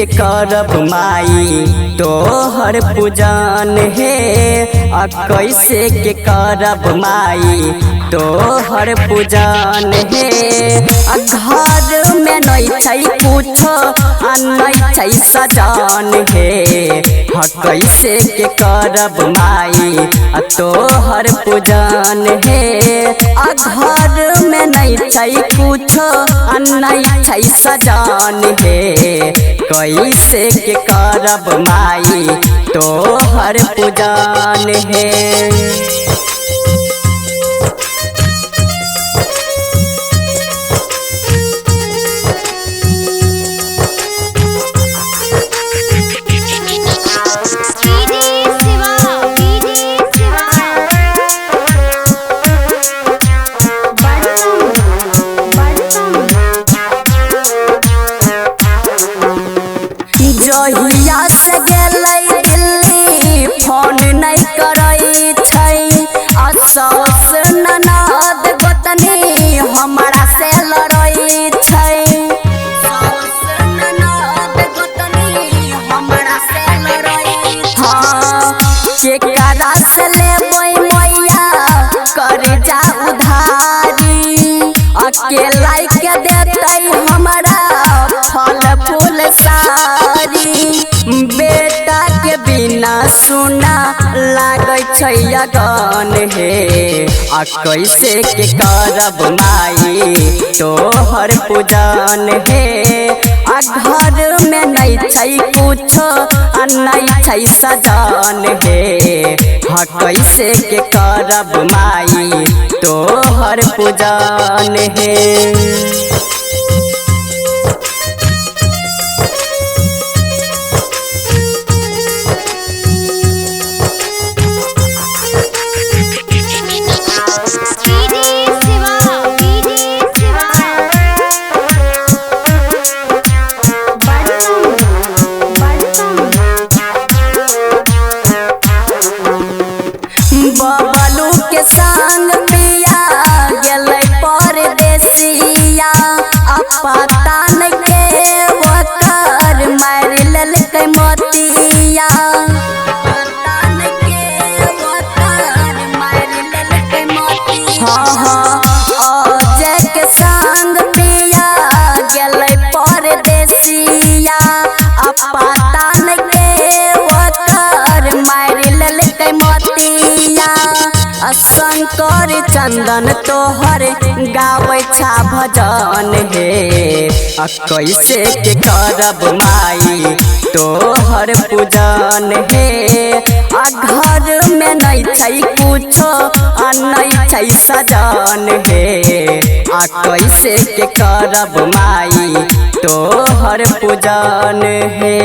के करब माई तोहर पूजन हे, आ कैसे के करब माई तोहर पूजन हे। आ घर में नहीं छै कुछो आ नहीं छै सजान हे, हा कैसे के करब माई आ तोहर पूजन हे। आ घर में नहीं छै कुछो आ नहीं छै सजान हे, कैसे के करब माई तोहर पूजन हे। डीजे शिवा, डीजे शिवा, बड़सम बड़सम। जहिया से गेलै दिल्ली फोन नहीं करै छै, आ सास ननद गोतनी हमरा से लड़ै छै। सास ननद गोतनी हमरा से लड़ै। हाँ, केकरा से लेबै मैया कर्जा उधारी, अकेला के देतै हमरा फल फूल सारी। बेटा के बिना सुना लागै छै अगन हे, आ कैसे के करब माई तोहर पूजन हे। आ घर में नहीं छै कुछो आ नहीं छै सजान हे, हा कैसे के करब माई तोहर पूजन हे। डीजे शिवा, डीजे शिवा, बड़सम बड़सम। बबलू के संग पिया गेलै परदेसिया, आ पता नहीं के ओकर मारि लेलकै मोतिया। पता नहीं के ओकर मारि लेलकै मोतिया। हाँ हाँ, अजय के संग पिया गेलै परदेसिया, आ पता नहीं के ओकर मारि लेलकै मोतिया। आ शंकर चंदन तोहर गाबै छा भजन हे, आ कैसे के करब माई तोहर पूजन हे। आ घर में नहीं छै कुछो आ नहीं छै सजान हे, आ कैसे के करब माई तोहर पूजन हे।